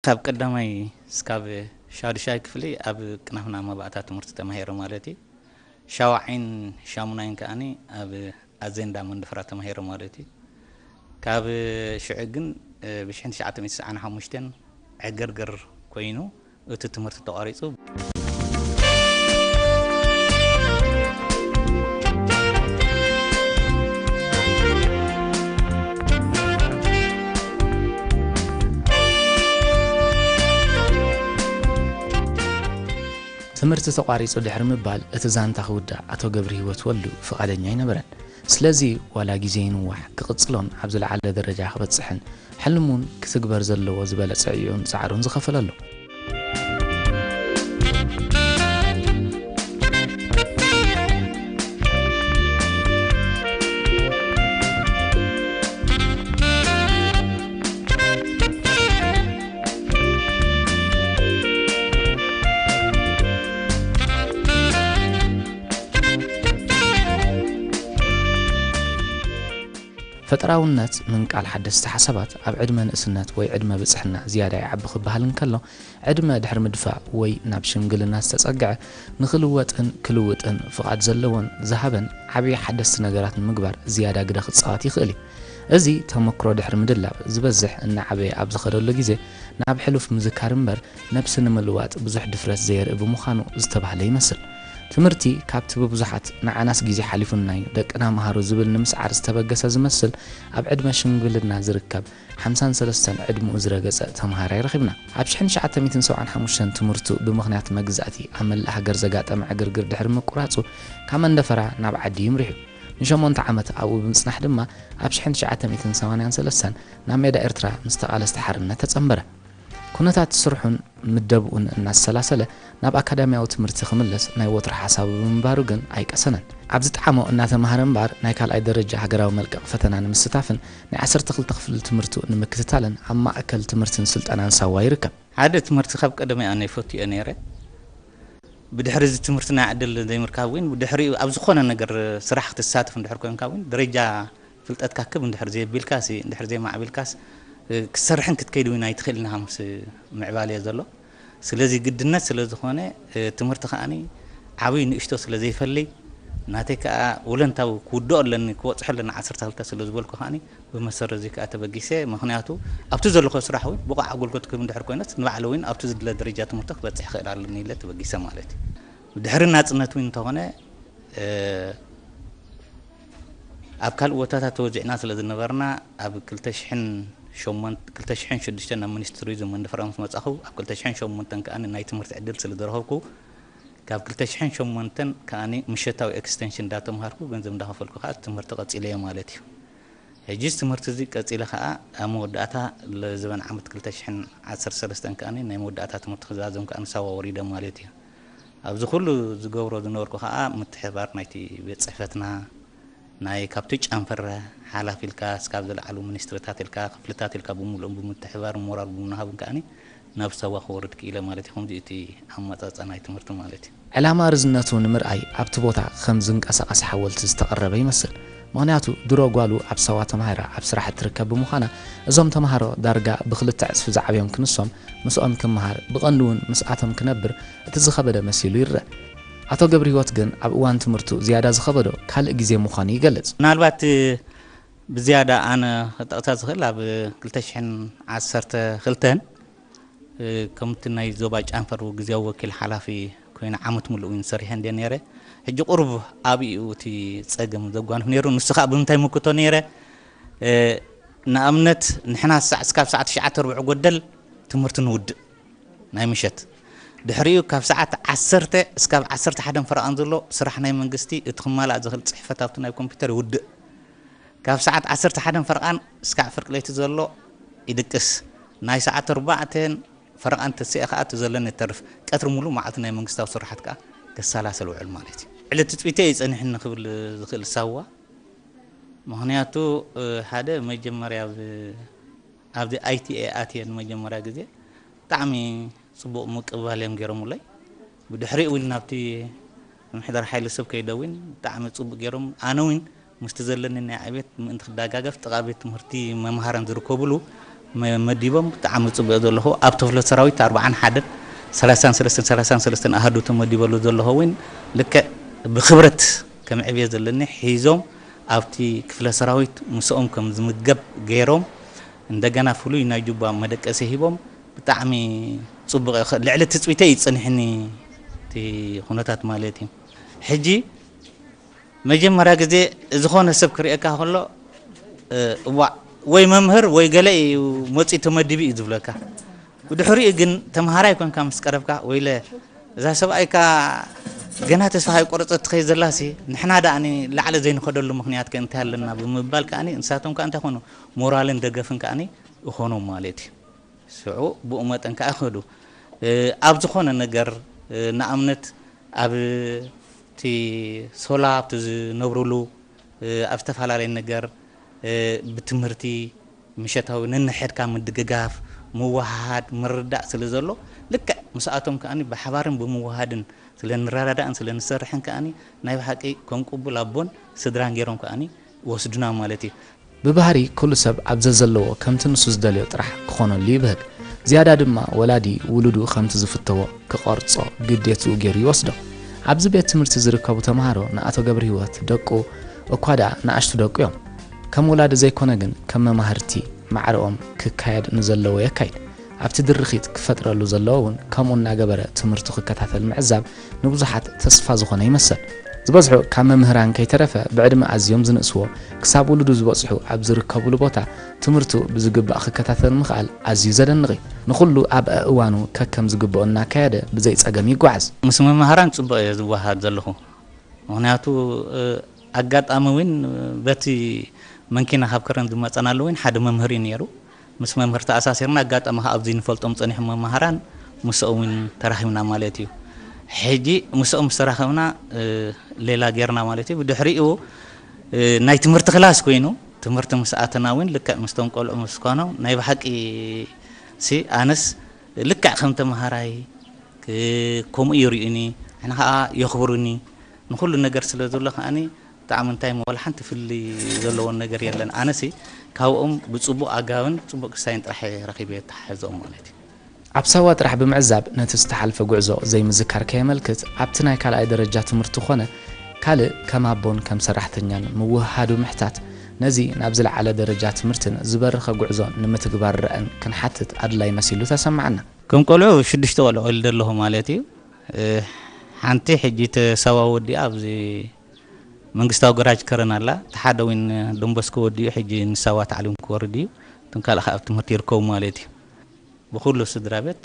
ካብ ቀዳማይ እስካብ ሻዱሻይ ክፍሊ ኣብ ቅናፍና መባእታ ትምህርቲ ተማሂረ ማለት እዩ። ሻውዓይን ሻሙናይን ከኣኒ ኣብ ኣዘንዳ መንደፈራ ተማሂረ ማለት እዩ። ካብ ሽዑ ግን ብሽሕን ትሽዓተ ሚእቲ ሰዓን ሓሙሽተን ዕግርግር ኮይኑ እቲ ትምህርቲ ተቋሪጹ። ትምህርቲ ተቋሪጹ ድሕሪ ምባል እቲ ዛንታ ክውዳእ ኣቶ ገብረሂወት ወልዱ ፍቓደኛ ኣይነበረን። ስለዚ ዋላ ግዜ ይንዋሕ ክቕጽሎን ኣብ ዝለዓለ ደረጃ ክበጽሕን ሕልሙን ክትግበር ዘለዎ ዝበለጸ ዕዮኡን ጻዕሩን ዝኸፈለ ኣሎ። ፈጠራውነት ምንቃል ሓደስቲ ሓሳባት ኣብ ዕድመ ንእስነት ወይ ዕድመ ብጽሕና ዝያዳ ይዓቢ ክበሃል እንከሎ፣ ዕድመ ድሕሪ ምድፋእ ወይ ናብ ሽምግልና ዝተጸግዐ ንኽልወጥን ክልውጥን ፍቓድ ዘለዎን ዝሃበን ዓቢ ሓደስቲ ነገራት ንምግባር ዝያዳ ግደ ክጻወት ይኽእል እዩ። እዚ ተመክሮ ድሕሪ ምድላብ ዝበዝሕ እናዓበየ ኣብ ዝኸደሉ ግዜ ናብ ሕሉፍ ምዝካር እምበር ነብሲ ንምልዋጥ ብዙሕ ድፍረት ዘየርኢ ብምዃኑ ዝተባህለ ይመስል። ትምህርቲ ካብቲ ብብዙሓት ንዓናስ ግዜ ሓሊፉና እዩ ደቅና መሃሩ ዝብል ንምስዓር ዝተበገሰ ዝመስል ኣብ ዕድመ ሽምግልና ዝርከብ ሓምሳን ሰለስተን ዕድመኡ ዝረገጸ ተምሃራይ ረኺብና። ኣብ ሽሕን ትሽዓተ ሚእትን ሰብዓን ሓሙሽተን ትምህርቱ ብምኽንያት መግዛእቲ ኣብ መላእ ሃገር ዘጋጠመ ዕግርግር ድሕሪ ምቁራጹ ካብ መንደፈራ ናብ ዓዲ ይምሪሑ። ንሸሞንተ ዓመት ኣብኡ ብምጽናሕ ድማ ኣብ ሽሕን ትሽዓተ ሚእትን ሰማንያን ሰለስተን ናብ ሜዳ ኤርትራ ምስ ተቓለስቲ ሓርነት ተጸንበረ። ኩነታት ስርሑን ምደብኡን እናሰላሰለ ናብ ኣካዳሚያዊ ትምህርቲ ክምለስ ናይ ወትሩ ሓሳቡ ብምንባሩ ግን ኣይቀሰነን። ኣብ ዝጠዓሞ እናተምሃረ እምበኣር ናይ ካልኣይ ደረጃ ሃገራዊ መልቀቕ ፈተና ንምስታፍን ናይ ዓሰርተ ክልተ ክፍሊ ትምህርቱ ንምክትታልን ኣብ ማእከል ትምህርትን ስልጠናን ሳዋ ይርከብ። ሓደ ትምህርቲ ካብ ቀደመይ ኣነ ይፈቱ እየ ነይረ። ብድሕሪ እዚ ትምህርቲ ናይ ዕድል ዘይምርካብ እውን ብድሕሪኡ ኣብ ዝኾነ ነገር ስራሕ ክትሳተፍ እንድሕር ኮንካ እውን ደረጃ ፍልጠትካ ክብ እንድሕር ዘየቢልካሲ እንድሕር ዘይማዕቢልካስ ክትሰርሕን ክትከይድ እውን ኣይትኽእልን ኢኻ ምስ ምዕባለ ዘሎ። ስለዚ ግድነት ስለ ዝኾነ ትምህርቲ ከኣኒ ዓብይ ንእሽቶ ስለ ዘይፈሊ ናተይ ከኣ ወለንታዊ ክውድኦ ኣለኒ ክበጽሖ ኣለኒ ዓሰርተ ክልተ ስለ ዝበልኩ ከኣኒ ብመሰረት እዚ ከኣ ተበጊሰ። ምኽንያቱ ኣብቲ ዘለኹ ስራሕ እውን ብቑዕ ኣገልግሎት ክህብ እንድሕር ኮይነስ ንባዕለ እውን ኣብቲ ዝድለ ደረጃ ትምህርቲ ክበጽሕ ይኽእል ኣለኒ ኢለ ተበጊሰ ማለት እዩ። ድሕሪ ናጽነት እውን እንተኾነ ኣብ ካልእ ቦታታት ተወዚዕና ስለ ዝነበርና ኣብ ክልተ ሽሕን ሸሞንተ ክልተ ሽሕን ሽዱሽተን ናብ ሚኒስትሪ ቱሪዝም መንደፈራ ምስ መጻኹ ኣብ ክልተ ሽሕን ሸሞንተን ከኣ ናይ ትምህርቲ ዕድል ስለ ዝረኸብኩ ካብ ክልተ ሽሕን ሸሞንተን ከኣ ምሸታዊ ኤክስተንሽን እንዳተምሃርኩ ገንዘብ እንዳኸፈልኩ ከኣ ትምህርቲ ቀጺለዮ ማለት እዩ። ሕጂስ ትምህርቲ እዚ ቀጺለ ከኣ ኣብ መወዳእታ ለዘበን ዓመት ክልተ ሽሕን ዓሰርተ ሰለስተን ከኣ ናይ መወዳእታ ትምህርቲ ክዛዘም ከኣ ንሳዋ ወሪደ ማለት እዩ። ኣብዚ ኩሉ ዝገብሮ ዝነበርኩ ከኣ ምትሕባር ናይቲ ቤት ጽሕፈትና ናይ ካብቲ ጫንፈር ሓላፊ ኢልካ እስካብ ዝለዓሉ ሚኒስትሪታት ኢልካ ክፍልታት ኢልካ ብምሉኦም ብምትሕባር ሞራል ብምሃብን ከኣ ናብ ሳዋ ክወርድ ክኢለ ማለት እዩ። ከምዚ እቲ ኣመጻጻ ናይ ትምህርቲ ማለት እዩ። ዕላማ ርዝነቱ ንምርኣይ ኣብቲ ቦታ ከም ዝንቀሳቐስ ሓወልቲ ዝተቐረበ ይመስል። ምኽንያቱ ድሮ ጓሉ ኣብ ሳዋ ተማሂራ ኣብ ስራሕ እትርከብ ብምዃና እዞም ተምሃሮ ዳርጋ ብክልተ ዕጽፊ ዝዓብዮም ክንሶም ምስኦም ክመሃር ብቐንዱ እውን ምስኣቶም ክነብር እቲ ዝኸበደ መሲሉ ይረአ። ኣቶ ገብረሂወት ግን ኣብ እዋን ትምህርቱ ዝያዳ ዝኸበዶ ካልእ ግዜ ምዃኑ ይገልጽ። ምናልባት ብዝያዳ ኣነ ክጠቕሳ ዝኽእል ኣብ ክልተ ሽሕን ዓሰርተ ክልተን ከምቲ ናይ ዞባ ጫንፈር ግዝያዊ ወኪል ሓላፊ ኮይነ ዓመት ሙሉእ እውን ሰሪሐ እንደ ነይረ ሕጂ ቁሩብ ኣብኡ እቲ ጸገም ዘጓንፍ ነይሩ። ንሱ ከዓ ብምንታይ ምክቶ ነይረ ንኣብነት ንሕና ሳዕ እስካብ ሰዓት ትሽዓተ ርብዕ ጎደል ትምህርቲ ንውድእ ናይ ምሸት ድሕሪኡ ካብ ሰዓት ዓሰርተ እስካብ ዓሰርተ ሓደን ፈረቓን ዘሎ ስራሕ ናይ መንግስቲ እቲ ክማላእ ዝኽእል ፅሕፈት ኣብቲ ናይ ኮምፒውተር ይውድእ። ካብ ሰዓት ዓሰርተ ሓደን ፈረቓን እስካዕ ፍርቂ ለይቲ ዘሎ ይድቅስ። ናይ ሰዓት ኣርባዕተን ፈረቓን ተሲአ ከዓ እቲ ዘለኒ ይተርፍ። ቀትሪ ሙሉእ መዓልቲ ናይ መንግስታዊ ስራሓት ከዓ ከሰላሰል ውዕል ማለት እዩ። ዕለት ትፅቢተይ እዩ ፀኒሕኒ ክብል ዝኽእል ሳዋ። ምኽንያቱ ሓደ መጀመርያ ኣብዚ ኣይቲኤ ኣትየ ንመጀመርያ ግዜ ብጣዕሚ ፅቡቕ ምቅባል እዮም ገይሮምለይ። ብድሕሪኡ እውን ናብቲ ምሕደራ ሓይሊ ሰብ ከይደ እውን ብጣዕሚ ፅቡቕ ገይሮም ኣነ እውን ምስቲ ዘለኒ ናይ ዕቤት ምእንቲ ክደጋገፍ ጥቓ ቤት ትምህርቲ መምሃራን ዝርከብሉ መዲቦም ብጣዕሚ ጽቡቅ ዘለኹ ኣብቲ ክፍለ ሰራዊት ኣርባዓን ሓደን ሰላሳን ሰለስተን ሰላሳን ሰለስተን ኣሃዱ ተመዲበሉ ዘለኹ እውን ልክዕ ብክብረት ከም ዕብየ ዘለኒ ሒዞም ኣብቲ ክፍለ ሰራዊት ምስኦም ከም ዝምገብ ገይሮም እንደገና ፍሉይ ናይ ጁባ መደቀሲ ሂቦም ብጣዕሚ ጽቡቅ ልዕሊ ትጽቢተይ ይጽንሕኒ እቲ ኩነታት ማለት እዩ። ሕጂ መጀመርያ ግዜ ዝኾነ ሰብ ክርእየካ ከሎ እዋእ ወይ መምህር ወይ ገለ እዩ መፂኡ ተመዲቡ እዩ ዝብለካ። ብድሕሪኡ ግን ተምሃራይ ኮንካ ምስ ቀረብካ ወይለ እዛ ሰብኣይካ ገና ተስፋ ኣይቆረፀት ትኸይ ዘላሲ ንሕና ደኣ ላዕሊ ዘይንኸደሉ ምክንያት ከ እንታይ ኣለና ብምባል ከኣ ንሳቶም ከ እንታይ ኮኑ ሞራልን ደገፍን ከኣ ይኾኖም ማለት እዩ። ሽዑ ብኡ መጠን ከኣ ይኸዱ ኣብ ዝኾነ ነገር ንኣብነት ኣብ እቲ ሶላ ኣብቲ ዝነብሩሉ ኣብ ዝተፈላለየ ነገር ብትምህርቲ ምሸታዊ ነንሕድካ ምድግጋፍ ምውሃሃድ ምርዳእ ስለ ዘሎ ልክዕ ምስኣቶም ከኣ ብሓባርን ብምውሃድን ስለ ንረዳዳእን ስለ ንሰርሕን ከኣ ናይ ብሓቂ ከም ቅቡል ኣቦን ስድራን ገይሮም ከኣ ይወስዱና ማለት እዩ። ብባህሪ ኩሉ ሰብ ኣብ ዘዘለዎ ከምቲ ንሱ ዝደልዮ ጥራሕ ክኾነሉ ይብህግ። ዝያዳ ድማ ወላዲ ውሉዱ ከምቲ ዝፍተዎ ክቐርጾ ግዴትኡ ገይሩ ይወስዶ። ኣብዚ ቤት ትምህርቲ ዝርከቡ ተምሃሮ ንኣቶ ገብረሂወት ደቁ እኳ ደኣ ንኣሽቱ ደቁ እዮም። ከም ወላዲ ዘይኮነ ግን ከም መማህርቲ ማዕረኦም ክካየድ ንዘለዎ የካይድ። ኣብቲ ድርኺት ክፈጥረሉ ዘለዎ እውን ከምኡ እናገበረ ትምህርቱ ክከታተል ምዕዛብ ንብዙሓት ተስፋ ዝኾነ ይመስል። ዝበዝሑ ካብ መምህራን ከይተረፈ ብዕድመ ኣዝዮም ዝንእስዎ ክሳብ ውሉዱ ዝበጽሑ ኣብ ዝርከቡሉ ቦታ ትምህርቱ ብዝግባእ ክከታተል ምኽኣል ኣዝዩ ዘደንቕ እዩ። ንኹሉ ኣብ ኣእዋኑ ከከም ዝግብኦ እናካየደ ብዘይ ጸገም ይጓዓዝ። ምስ መማህራን ጽቡቕ እየ ዝወሃሃድ ዘለኹ። ምኽንያቱ ኣጋጣሚ እውን በቲ መንኪና ካብ ከረን ዝመፀናሉ እውን ሓደ መምህር እዩ ነይሩ። ምስ መምህር ተኣሳሲርና ኣጋጣሚ ካብ ኣብዚ ንፈልጦም ፀኒሖም መማሃራን ምስኦም እውን ተራኺብና ማለት እዩ። ሕጂ ምስኦም ምስ ተራኸብና ሌላ ጌርና ማለት እዩ። ብድሕሪኡ ናይ ትምህርቲ ክላስ ኮይኑ ትምህርቲ ምስ ኣተና እውን ልክዕ ምስቶም ቆልዑ ምስ ኮኖም ናይ ብሓቂ ሲ ኣነስ ልክዕ ከም ተምሃራይ ከምኡ ይርእዩኒ፣ ንሕና ከዓ የኽብሩኒ። ንኹሉ ነገር ስለ ዘሎ ከዓኒ ብጣዕሚ እንታይ እሞ ዋላ ሓንቲ ፍልልይ ዘለዎን ነገር የለን። ኣነሲ ካብኦም ብፅቡቕ ኣጋብን ፅቡቕ ክስታይን ጥራሕ እየ ረኺበ የተሓሕዘኦም ማለት እዩ። ኣብ ሳዋ ጥራሕ ብምዕዛብ ነቲ ዝተሓልፈ ጉዕዞ ዘይምዝካር ከየመልክት ኣብቲ ናይ ካልኣይ ደረጃ ትምህርቱ ኾነ ካልእ ከም ኣቦን ከም ሰራሕተኛን ምውህሃዱ ምሕታት ነዚ ናብ ዝለዓለ ደረጃ ትምህርትን ዝበረኸ ጉዕዞን ንምትግባር ርኣን ክንሓትት ኣድላይ መሲሉ ተሰምዓና። ከም ቆልዑ ሽዱሽተ ቆልዑ ወሊደ ኣለኹ ማለት እዩ። ሓንቲ ሕጂ ተሳዋ ወዲኣ ኣብዚ መንግስታዊ ገራጅ ከረን ኣላ። እቲ ሓደ እውን ዶንቦስኮ ወዲኡ ሕጂ ንሳዋ ታዕሊም ክወርድ እዩ። እቶም ካልእ ከዓ ኣብ ትምህርቲ ይርከቡ ማለት እዩ። ብኩሉ ስድራ ቤት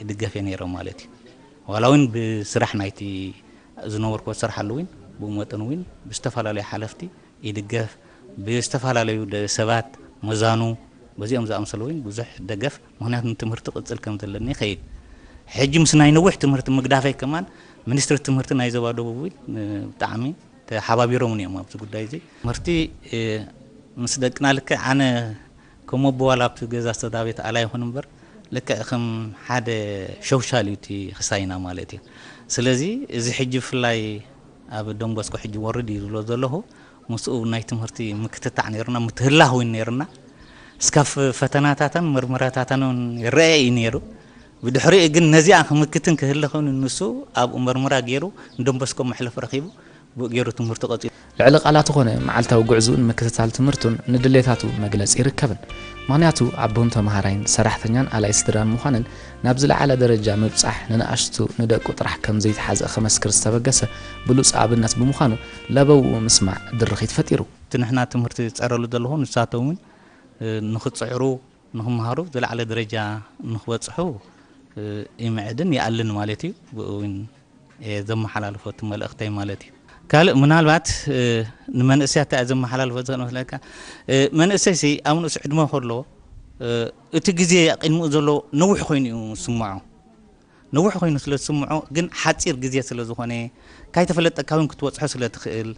ይድገፍ እየ ነይረ ማለት እዩ። ዋላ እውን ብስራሕ ናይቲ ዝነበርኩ ዝሰርሓሉ እውን ብኡ መጠን እውን ብዝተፈላለዩ ሓለፍቲ ይድገፍ ብዝተፈላለዩ ሰባት መዛኑ በዚኦም ዝኣምሰሉ እውን ብዙሕ ደገፍ ምክንያቱ ንትምህርቲ ቅፅል ከም ዘለኒ ይኸይድ ሕጂ ምስ ናይ ነዊሕ ትምህርቲ ምግዳፈይ ከማን ሚኒስትሪ ትምህርቲ ናይ ዞባ ደቡብ እውን ብጣዕሚ ተሓባቢሮም እዮም ኣብዚ ጉዳይ እዚ ትምህርቲ ምስ ደቅና ልክዕ ኣነ ከም ኣቦዋላ ኣብቲ ገዛ ዝተዳቤት ኣላ ይኹን እምበር ልክዕ ከም ሓደ ሸውሻል እዩ እቲ ክሳይና ማለት እዩ ስለዚ እዚ ሕጂ ብፍላይ ኣብ ደንቦስኮ ሕጂ ወርድ እዩ ዝብሎ ዘለኹ ምስኡ ናይ ትምህርቲ ምክትታዕ ነይሩና ምትህላኽ እውን ነይሩና እስካብ ፈተናታተን ምርምራታተን እውን ይረአ እዩ ነይሩ ብድሕሪኡ ግን ነዚኣ ክምክትን ክህልኽን ንሱ ኣብኡ መርምራ ገይሩ ንደንቦስኮ መሕለፍ ረኺቡ ብኡ ገይሩ ትምህርቱ ቀፂሉ። ልዕሊ ቃላቱ ኮነ መዓልታዊ ጉዕዝኡ ንምክትታል ትምህርቱን ንድሌታቱ መግለጺ ይርከብን። ምኽንያቱ ኣቦን ተመሃራይን ሰራሕተኛን ኣላይ ስድራን ምዃንን ናብ ዝለዓለ ደረጃ ምብጻሕ ንንኣሽቱ ንደቁ ጥራሕ ከም ዘይተሓዝአ ክመስክር ዝተበገሰ ብሉጽ ኣብነት ብምዃኑ ለበውኡ ምስማዕ ድርኺት ፈጢሩ። እቲ ንሕና ትምህርቲ ዝጸረሉ ዘለኹ ንሳቶም እውን ንኽጽዕሩ ንኽመሃሩ ዝለዓለ ደረጃ ንኽበፅሑ ይምዕድን ይኣልን ማለት እዩ። ብኡ እውን እየ ዘመሓላልፎ እቲ መልእኽተይ ማለት እዩ። ካልእ ምናልባት ንመንእሰያት እንታይ እየ ዘመሓላልፎ ዝኽእል መስለካ? መንእሰይ ሲ ኣብ ንኡስ ዕድመ ከሎ እቲ ግዜ ቅድሚኡ ዘሎ ነዊሕ ኮይኑ እዩ ዝስምዖ። ነዊሕ ኮይኑ ስለ ዝስምዖ ግን ሓፂር ግዜ ስለ ዝኾነ ካይተፈለጠካ እውን ክትበፅሖ ስለ ትኽእል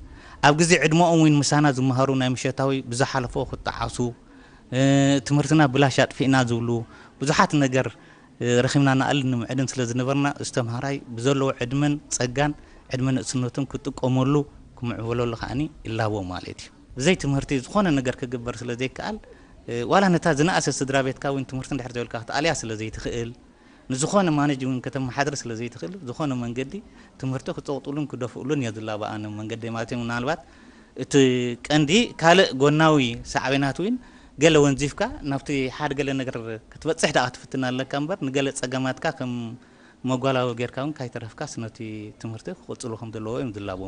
ኣብ ግዜ ዕድመኦም እውን ምሳና ዝመሃሩ ናይ ምሸታዊ ብዝሓለፎ ክጠዓሱ ትምህርትና ብላሽ ኣጥፊእና ዝብሉ ብዙሓት ነገር ረኺብና ንኣልን ንምዕድን ስለ ዝነበርና እዚ ተምሃራይ ብዘለዎ ዕድመን ፀጋን ዕድመ ንእስነቱን ክጥቀመሉ ክምዕብለሉ ከዓኒ ይላቦ ማለት እዩ። ብዘይ ትምህርቲ ዝኾነ ነገር ክግበር ስለ ዘይከኣል ዋላ ነታ ዝነኣሰ ስድራ ቤትካ እውን ትምህርቲ እንድሕር ዘይብልካ ክትኣልያ ስለ ዘይትኽእል፣ ንዝኾነ ማነጅ እውን ከተመሓድር ስለ ዘይትኽእል፣ ዝኾነ መንገዲ ትምህርቲ ክፀቕጥሉን ክደፍእሉን እየ ዝላበ ኣነ መንገዲ ማለት እዩ። ምናልባት እቲ ቀንዲ ካልእ ጎናዊ ሳዕቤናት እውን ገለ ወንዚፍካ ናብቲ ሓደ ገለ ነገር ክትበፅሕ ደኣ ክትፍትን ኣለካ እምበር፣ ንገለ ፀገማትካ ከም መጓላዊ ጌርካ እውን ካይተረፍካስ ነቲ ትምህርቲ ክቕፅሉ ከም ዘለዎ እዮም ዝላበው።